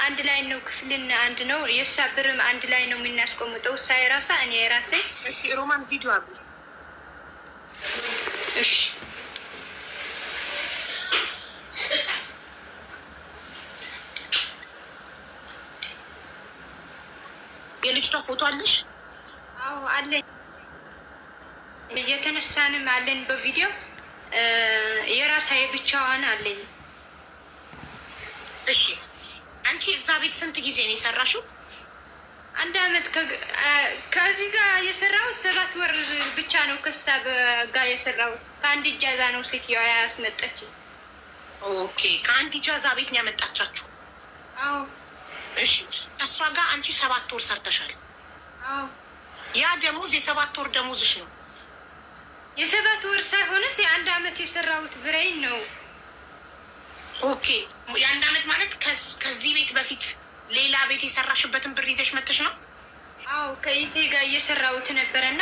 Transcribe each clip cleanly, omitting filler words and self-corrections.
አንድ ላይ ነው ክፍልን አንድ ነው የእሷ ብርም አንድ ላይ ነው የምናስቆምጠው። እሷ የራሷ እኔ የራሴ። እሺ ሮማን ቪዲዮ አሉ። እሺ። የልጅቷ ፎቶ አለሽ? አዎ አለኝ። እየተነሳንም አለን በቪዲዮ፣ የራሳ የብቻዋን አለኝ። እሺ አንቺ እዛ ቤት ስንት ጊዜ ነው የሰራሽው? አንድ አመት። ከዚህ ጋር የሰራሁት 7 ወር ብቻ ነው። ከሳ ጋር የሰራሁት ከአንድ إجازة ነው ሴትዮዋ ያስመጣችኝ። Okay፣ ከአንድ إجازة ቤት ነው ያመጣቻችሁ? አዎ። እሺ እሷ ጋር አንቺ 7 ወር ሰርተሻል። አዎ። ያ ደሞዝ የ7 ወር ደሞዝሽ ነው? የ7 ወር ሳይሆንስ የአንድ አመት የሰራሁት ብሬን ነው። Okay፣ የአንድ አመት ማለት ከዚህ ቤት በፊት ሌላ ቤት የሰራሽበትን ብር ይዘሽ መተሽ ነው? አዎ፣ ከኢቴ ጋር እየሰራሁት ነበረ እና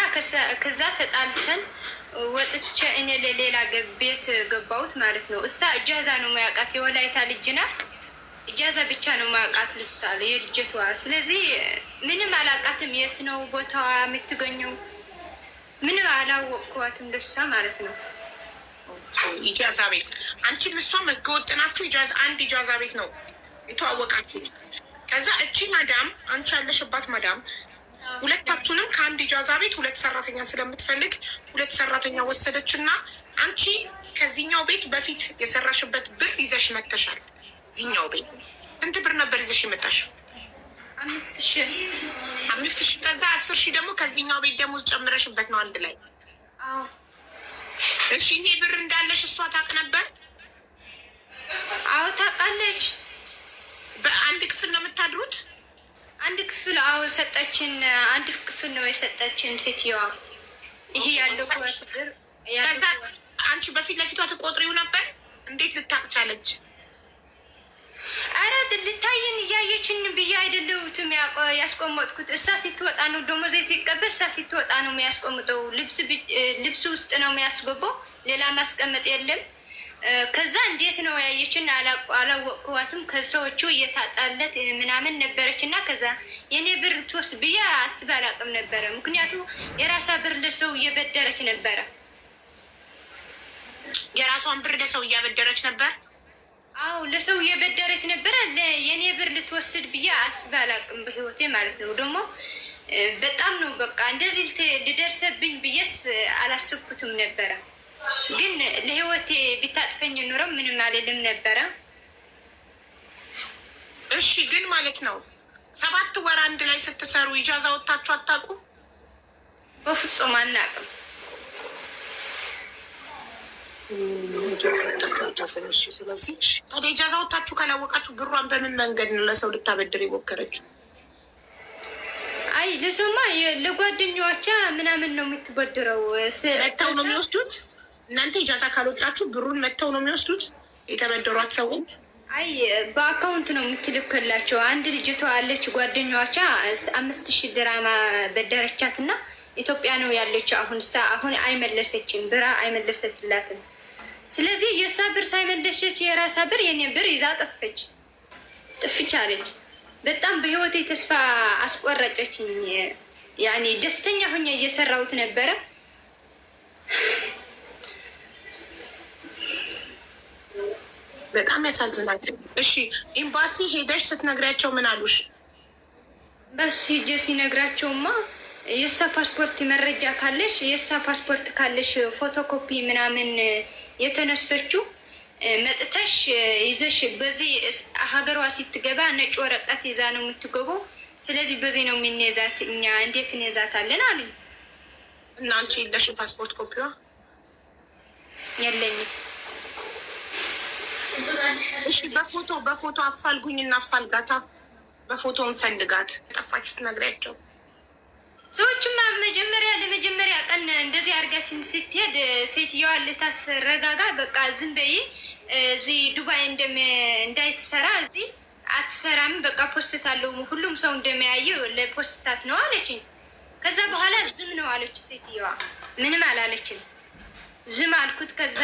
ከዛ ተጣልተን ወጥቼ እኔ ለሌላ ቤት ገባሁት ማለት ነው። እሳ إجازة ነው ማያውቃት፣ የወላይታ ልጅ ናት። إجازة ብቻ ነው ማያውቃት ልሳ የልጅቷ። ስለዚህ ምንም አላውቃትም። የት ነው ቦታዋ የምትገኘው? ምንም አላወቅኳትም ልሳ ማለት ነው። إجازة ቤት አንቺም እሷም ህገወጥ ናችሁ። አንድ إجازة ቤት ነው የተዋወቃችሁ። ከዛ እቺ ማዳም፣ አንቺ ያለሽባት ማዳም ሁለታችሁንም ከአንድ إجازة ቤት ሁለት ሰራተኛ ስለምትፈልግ ሁለት ሰራተኛ ወሰደች እና አንቺ ከዚህኛው ቤት በፊት የሰራሽበት ብር ይዘሽ መተሻል። እዚህኛው ቤት ስንት ብር ነበር ይዘሽ የመጣሽ? 5,000። 5,000። ከዛ 10,000 ደግሞ ከዚህኛው ቤት ደሞዝ ጨምረሽበት ነው አንድ ላይ። አዎ። እሺ ይሄ ብር እንዳለሽ እሷ ታውቅ ነበር? አዎ ታውቃለች። በአንድ ክፍል ነው የምታድሩት? አንድ ክፍል አዎ ሰጠችን። አንድ ክፍል ነው የሰጠችን ሴትየዋ። ይሄ ያለው ብር። ከዛ አንቺ በፊት ለፊቷ ትቆጥሪው ነበር? እንዴት ልታውቅ ቻለች? ኧረ ልታየን እያየችን ብዬ አይደለሁትም ያስቆመጥኩት። እሷ ስትወጣ ነው ደሞዜ ሲቀበል፣ እሷ ስትወጣ ነው የሚያስቆምጠው። ልብስ ውስጥ ነው የሚያስገባው። ሌላ ማስቀመጥ የለም። ከዛ እንዴት ነው ያየችን አላወቅኳትም። ከሰዎቹ እየታጣለት ምናምን ነበረች እና ከዛ የኔ ብር ትወስድ ብዬ አስብ አላውቅም ነበረ። ምክንያቱ የራሳ ብር ለሰው እየበደረች ነበረ። የራሷን ብር ለሰው እያበደረች ነበር። አዎ ለሰው እየበደረች ነበረ። የኔ ብር ልትወስድ ብዬ አስብ አላውቅም በህይወቴ ማለት ነው። ደግሞ በጣም ነው በቃ እንደዚህ ልደርሰብኝ ብዬስ አላሰብኩትም ነበረ። ግን ለህይወቴ ቢታጥፈኝ ኑሮ ምንም አልልም ነበረ። እሺ ግን ማለት ነው 7 ወር አንድ ላይ ስትሰሩ إجازة ወጥታችሁ አታውቁም? በፍጹም አናውቅም። እሺ ስለዚህ ታዲያ إجازة ወጥታችሁ ካላወቃችሁ ብሯን በምን መንገድ ነው ለሰው ልታበድር የሞከረችው? አይ ለሰውማ ለጓደኛዎቿ ምናምን ነው የምትበድረው። መተው ነው የሚወስዱት? እናንተ إجازة ካልወጣችሁ ብሩን መተው ነው የሚወስዱት የተበደሯት ሰዎች? አይ በ account ነው የምትልክላቸው። አንድ ልጅቷ አለች ጓደኛዋቻ 5,000 ድራማ በደረቻት እና ኢትዮጵያ ነው ያለችው አሁን። እሳ አሁን አይመለሰችም፣ ብራ አይመለሰችላትም። ስለዚህ የእሷ ብር ሳይመለሰች የራሳ ብር የኔ ብር ይዛ ጠፈች፣ ጥፍች አለች። በጣም በህይወቴ ተስፋ አስቆረጨችኝ። ያኔ ደስተኛ ሆኜ እየሰራሁት ነበረ። በጣም ያሳዝናል። እሺ ኤምባሲ ሄደሽ ስትነግሪያቸው ምን አሉሽ? ኤምባሲ ሄጄ ሲነግራቸውማ የእሷ ፓስፖርት መረጃ ካለሽ፣ የእሷ ፓስፖርት ካለሽ ፎቶኮፒ ምናምን የተነሰችው መጥተሽ ይዘሽ በዚህ ሀገሯ ስትገባ ነጭ ወረቀት ይዛ ነው የምትገባው። ስለዚህ በዚህ ነው የምንይዛት እኛ እንዴት እንይዛታለን አሉኝ። እና አንቺ የለሽም ፓስፖርት ኮፒዋ? የለኝም። እሺ በፎቶ አፋልጉኝ እና አፋልጋታ፣ በፎቶ እንፈልጋት ጠፋች ስትነግሪያቸው። ሰዎችማ መጀመሪያ ለመጀመሪያ ቀን እንደዚህ አድርጋችን ስትሄድ ሴትየዋ ልታስረጋጋ በቃ ዝም በይ እዚህ ዱባይ እንዳይትሰራ እዚህ አትሰራም፣ በቃ post አለው ሁሉም ሰው እንደሚያየው ለፖስታት ነው አለችኝ። ከዛ በኋላ ዝም ነው አለች ሴትየዋ፣ ምንም አላለችም። ዝም አልኩት። ከዛ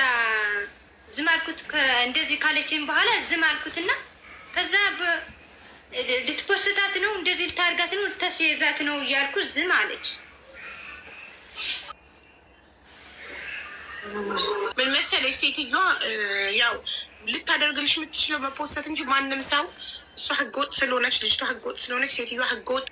ዝም አልኩት። እንደዚህ ካለችኝ በኋላ ዝም አልኩትና ከዛ ልትፖስታት ነው፣ እንደዚህ ልታርጋት ነው፣ ልታስይዛት ነው እያልኩ ዝም አለች። ምን መሰለሽ ሴትዮዋ ያው ልታደርግልሽ የምትችለው መፖሰት እንጂ ማንም ሰው እሷ ህገወጥ ስለሆነች፣ ልጅቷ ህገወጥ ስለሆነች፣ ሴትዮዋ ህገወጥ